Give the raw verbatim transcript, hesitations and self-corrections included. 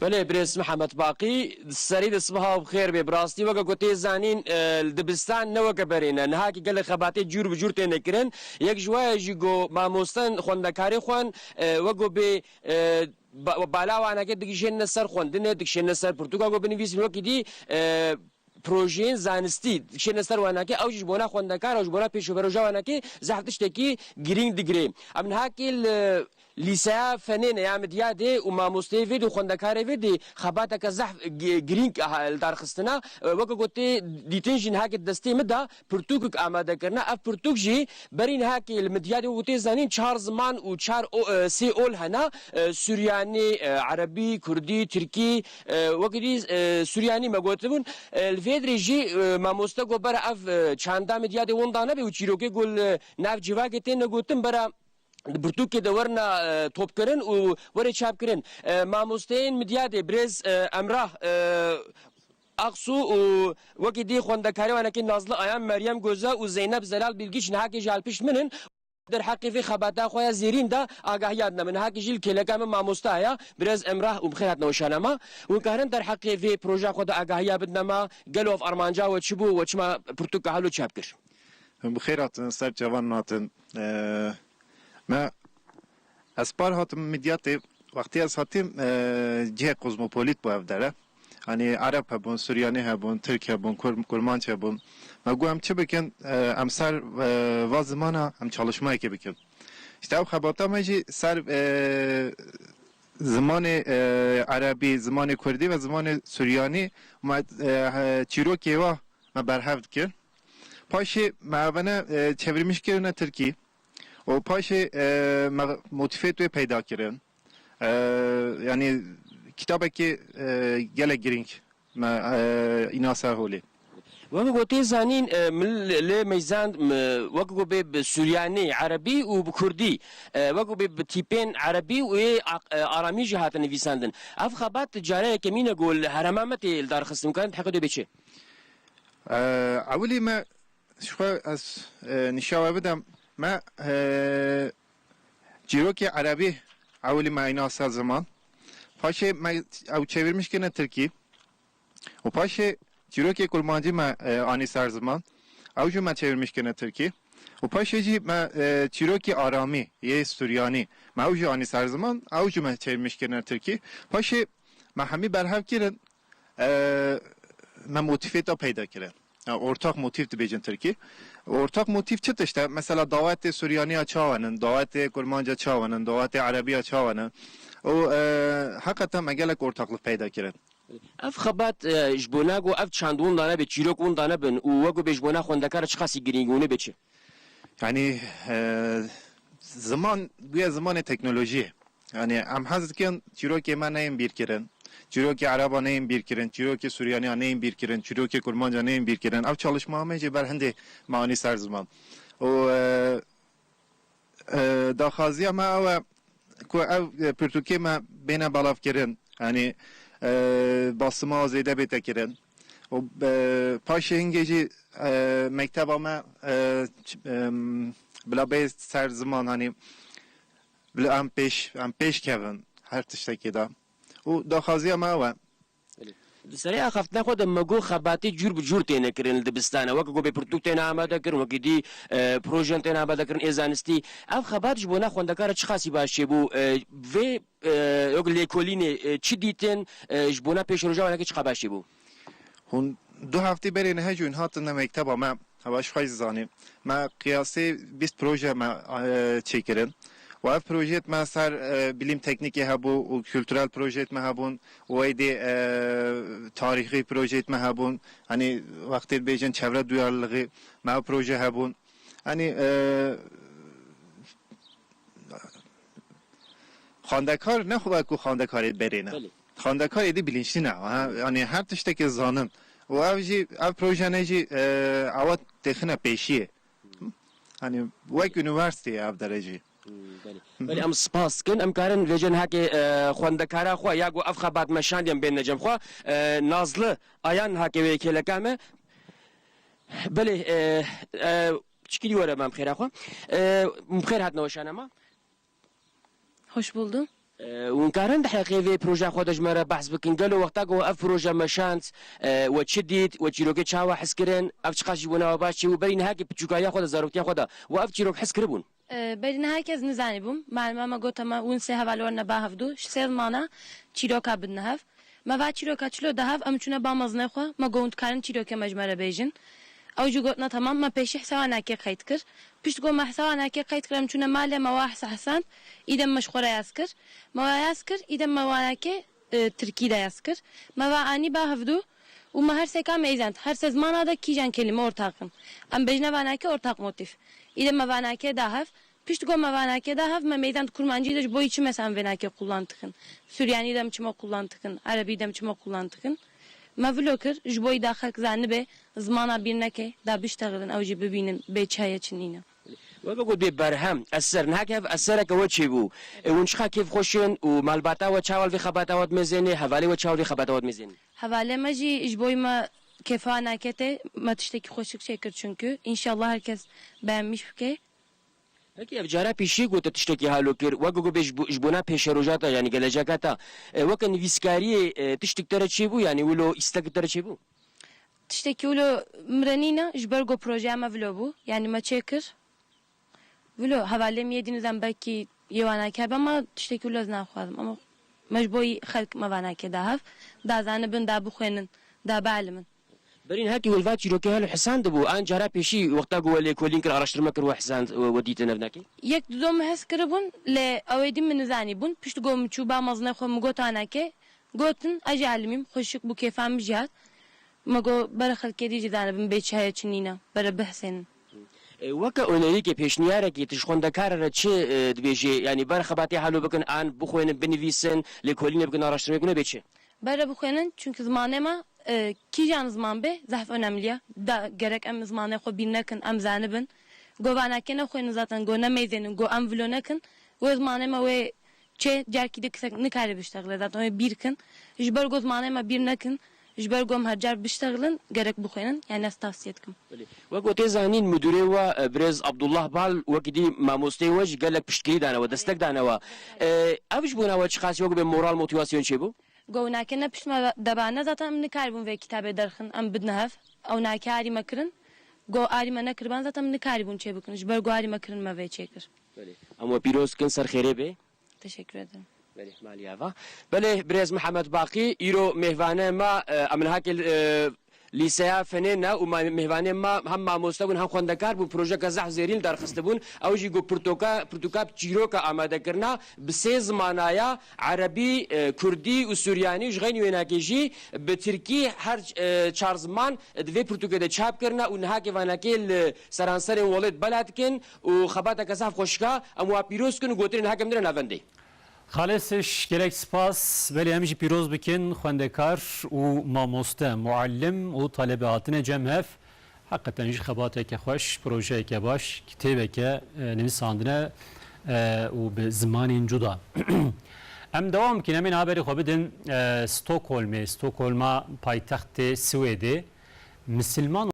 Belê, birêz Mihemed Baqî, serî de sibiha bi xêr bê. Bi rastî, weke ku tê zanîn, e, li dibistan ne weke berê ne. Niha ki gelek xebatê cûr bi cûr têne kirin. Yek ji we ye jî ku mamosten xwendekarê xwen, e, weke bê, e, ba-, bala waneke digişêne ser xwendinê, digişêne ser pirtûka ku binivîsin, wekî dî, e, projeyên zanistî dikişêne ser wanakê, ew jî ji bona xwendekar û ji bona pêşveroja wanakê zehf tiştekî girîng digire. Em niha kê li lîseya fenê ne ya Midyadê û mamosteyê vê dî û xwendekarê vê dî xebateke zehf gi-, girîng ha-, li dar xistina. E, weke ku tê dîtin jî niha kê destê min de pirtûkek amade kirine. Ev pirtûk jî berî niha kê li Midyadê, weke tê zanîn, çar ziman û çar o-, e, sê ol hene. E, Suryanî, e, Erebî, Kurdî, Tirkî, e, wekî dî, e, Suryanî me gotibûn. E, li vê dirê jî, e, mamoste got bera ev, e, çanda Midyadê winda nebe û çîrokê ku li nav civakê têne gotin bera di pirtûkê de werna, e, topkirin û were çapkirin. E, mamosteyên Midyadê birêz, e, Emrah, e, Aksu û wekî dî xwendekarê wanekî Nazlı Ayan, Meryem Göze û Zeynep Zelal Bilgiç niha kê ji hel pişt min in. Derheqê vê xebata xwe ya zêrîn de agahiya dine me. Niha kî jî li kêleka min mamoste heye, birêz Emrah, û bi xêr hatine weşana me. Hûn karin derheqê vê projeya xwe de agahiya bidine me, gelo ev armanca we çi bû, we çima pirtûka helo çap kir? Hûn bi xêr hatin, ser çavan hatin. Ee, me, ez par hatim Midyatê, wextê ez hatim, ee, cihê kozmopolit bû ev dere. Hani Ereb hebûn, Suryanî hebûn, Tirk hebûn, Kur-, Kurmanc hebûn. Me got, em çi bikin? E, em ser, e, va zimana em çalışmayekê bikin. İşte ev xebata me jî ser, e, zimanê, e, Erebî, zimanê Kurdî ve zimanê Suryanî me, e, he, çîrokê wa me berhev dikir. Paşê me evene, e, çevirmiş kirine Tirkî. Û paşê, e, me motîfê wê peyda kirin. E, yanî kitabekî, e, gelek girîng me, e, îna ser holê. Weke ku tê zanîn, e, min li, li meyzand, m-, weke ku bê bi Suryanî, Erebî û bi Kurdî, e, weke ku bê bi tîpên Erebî û ê a-, e, Aramî jî hatin nivîsandin. Ev xebat cara yekemîn e ku li herêma me tê li dar xistin, karin heqê wê bê çi? E, ewilî me, ji xwe ez, e, nîşa we bidem, me, e, çîrokê Erebî ewilî me îna ser ziman. Paşê me ew çevirmiş kirine Tirkî. Û paşê çîrokê Kurmancî me, e, anî ser ziman. Ew jî me çevirmiş kirine Tirkî. Û paşê jî me, e, çîrokê Aramî yê Suryanî me ew jî anî ser ziman. Ew jî me çevirmiş kirine Tirkî. Paşê me hemî berhev kirin. E, me motîfê te peyda kirin. Ya, ortak motif dibêjin Tirkî. Ortak motif çi tişt e? Mesela dawetê Suryaniya çawa nin, dawetê Kurmanca çawa nin, dawetê Erebiya çawa nin? Û, e, heqeten me gelek ortaklık peyda kirin. Ev xebat, e, ji bona ku ev çand winda nebe, çîrok winda nebin û wek ku bê ji bona xwendekar çiqasî girîng û nebe çi? Yanî, e, ziman bûye zimanê teknolojiyê. Yanî em hez dikin çîrokê me neyên bîrkirin, çîrokê Ereba neyên bîrkirin, çîrokê Suryaniya neyên bîrkirin, çîrokê Kurmanca neyên bîrkirin. Ev çalışma me jî ber hindê me anî ser ziman. Û, e, e, daxwaziya me ew e ku ev, e, pirtûkê me bêne belavkirin. Yanî, e, basima zêde bête kirin. Û, e, paşê hingê jî, e, mekteba me, e, ç-, em, bila bê ser ziman, hanî, bila em pêş, em pêş kevin her tiştekê de. Û daxwaziya me ew e. Belê. Di serê axaftina xwe de me got xebatê cûr bi cûr têne kirin li dibistana. Weke ku bê pirtûk têne amade kirin, wekî dî, e, projen têne amade kirin ê zanistî. Ev xebat ji bona xwendekara çiqasî baş çêbû? E, vê, e, wek lêkolînê, e, çi dîtin, e, ji bona pêşroja wanekê çiqa baş çêbû? Hûn du heftê berê niha jî hûn hatine mekteba me. Hewa ji xwe jî zanî. Me qiyasê bîst proje me, e, çêkirin. Û ev projeyêt me ser, e, bilîm teknîkê hebû û kulturel projeyêt me hebûn û êdî, e, tarîxî projeyêt me hebûn. Hani wextê dibêjin çevre duyarlılığî me ev proje hebûn. Hani, e, xwendekar ne xwe ku xwendekarê berê ne. Belê. Xwendekar êdî bilinçli ne. Ha, yani her tiştekê zanin. Û ev jî, ev projene jî, e, ewa têxine pêşiyê. Hani wek üniversiteye ev derece. Hmm, belê. Belê, em spas dikin. Em karin vêjin heke, e, xwendekara xwe ya ku ev xebat me şandiye em bên necem xwe. E, Nazlı Ayan heke wê kêleka me. Belê, e, e, çikî were me em xêra xwe. E, em xêr hatine weşana me. Hoş buldum. E, hûn karin di heqê vê projeya xwe de ji me re behs bikin? Gelo wexta ku we ev proje meşand, e, we çi dît, we çîrokê çawa his kirin, ev çiqas ji bo we baş çêbû? Berî niha kê piçûkariya xwe de, zaroktiya xwe de we ev çîrok his kiribûn? E, berî niha kes nizanîbûm. Malima me gota me, hûn sê heval werine ba hevdû, ji sê zimana çîroka bidine hev. Me va çîroka çilo da hev, em çûne ba mezinê xwe, me got hûn dikarin çîrokê me ji me re bêjin. Ew jî gotina temam, me pêşî hisa wanakê qeyd kir. Pişt ku me hisa wanakê qeyd kir, em çûne malê, me wa hisa hesand, îdem me ji xwe re yaz kir. Me wa yaz kir, îdem me wanakê, e, tirkî de yaz kir. Me va anî ba hevdû û me her sêka meyzand. Her sê zimana de kîjan kelîme ortaq in. Em bêjine vanakê ortaq motîf. Îdem me vanakê da hev. Pişt ku me vanakê da hev, me meydan di kurmancî de ji bo yî çi mesela em vê nakê qulan dikin? Suryanî de em çima qulan dikin? Erebî de em çima qulan dikin? Me vilo kir, ji bo yî da xelk zanibe, zimana bîr neke, da biştexilin, ew jî bibînin, bê çi heye çi nîne. Weke ku bê berhem, eser, niha ke ev esereke we çêbû. E, hûn çiqa kêfxweş in û malbata we çawa li vê xebata we dimêzêne, hevalê we çawa li vê xebata we dimêzêne? Hevalê me jî ji bo yî me kêfa nakete, me tiştekî xweşik çêkir çunkî. Înşallah her kes beğenmiş bike. Peki ev cara pêşî ku te tiştekî halo kir, weke ku bê ji bo-, ji bona pêşerojata, yanî geleceka te, e, weke nivîskariyê, e, tiştek te re çêbû, yanî wilo îstek te re çêbû? Tiştekî wilo min re nîne, ji ber ku projeya me vilo bû, yanî me çêkir. Vilo, hevalê min yê dî nizam belkî yê wana keribe, ama tiştekî wilo ez naxwazim. Ama me ji bo yî xelk me vanakê da hev, da zanibin, da bixwênin, da bielimin. Berî niha kê we li va çîrokê helo hesandibû, an cara pêşî wexta ku we lêkolîn kir, araştirme kir, we hesand, we, we dîtin ev nakê? Yek du do min hes kiribûn, lê ew ê dî min nizanîbûn. Pişt ku min çû ba mezinê xwe, min got anakê, gotin, ez jî elimîm, xweşik bû, kêfa min jî hat. Me got, bere xelkê dî jî zanibin bê çi heye çi nîne, bere bihesênin. E, weke onerîkê, pêşniyarekî, tu ji xwendekara re çi, e, dibêjî? Yanî ber xebatê halo bikin, an bixwênin, binivîsin, lêkolînê bikin, araştirmeyê bikin, bê çi? Bere bixwênin, çunkî zimanê me, e, kîjan ziman bê, zehf önemli ye. Da, gerek em zimanê xwe bîr nekin, em zanibin. Go vanakê nexwênin zaten, go nemeyzênin, go em vilo nekin. Wê zimanê me wê çê, carkî di kisek nikare biştexile, zaten wê bîr kin. Ji ber go zimanê me bîr nekin, ji ber go em her car biştexilin, gerek bixwênin, yani ez tavsiye dikim. Belê. Wek we tê zanîn, müdürê we, e, birêz Abdullah Bal, wekî dî mamosteyê we jî gelek piştgirî dane we, destek dane we. E, ev ji bona we çiqas wek bê moral, motivasyon çêbû? Go nake ne pişt me debane, zaten em nikaribûn vê kitabê derxin, em bidine hev. Ew nake arî me kirin. Go arî me nekiriban, zaten em nikaribûn çê bikin. Ji ber go arî me kirin me vê çêkir. Belê. Em we pîroz kin, ser xêrê bê. Teşekkür ederim. Belê, malî ava. Belê, birêz Mihemed Baqî, îro mêhvanê me, e, em niha kê, e, lîseya Fenê ne û ma-, mêhvanê me hem mamoste bûn, hem xwendekar bûn, projeke zehf zêrîn derxistibûn. Ew jî ku pirtoka, pirtûka çîroka amade kirina, bi sê zimana ya, erebî, e, kurdî û suryanî û ji xeynî wênakê jî bi tirkî, her, e, çar ziman di vê pirtûkê de çap kirina û niha kê vanakê li seranserê welêt bela dikin û xebateke zehf xweşik e. Em wa pîroz kin û gotinên hekem nire navendê. Xalê Siş, gelek spas. Belê, em jî pîroz bikin xwendekar û mamoste, muallim û talebe hatine cem hev. Heqeten jî xebateke xweş, projeyeke baş, kitêbeke, e, nivîsandine, e, û bi zimanên cuda. Em dewam bikin, em ê niha berê xwe bidin, e, Stockholmê, Stockholma paytextê Swêdê. Misilman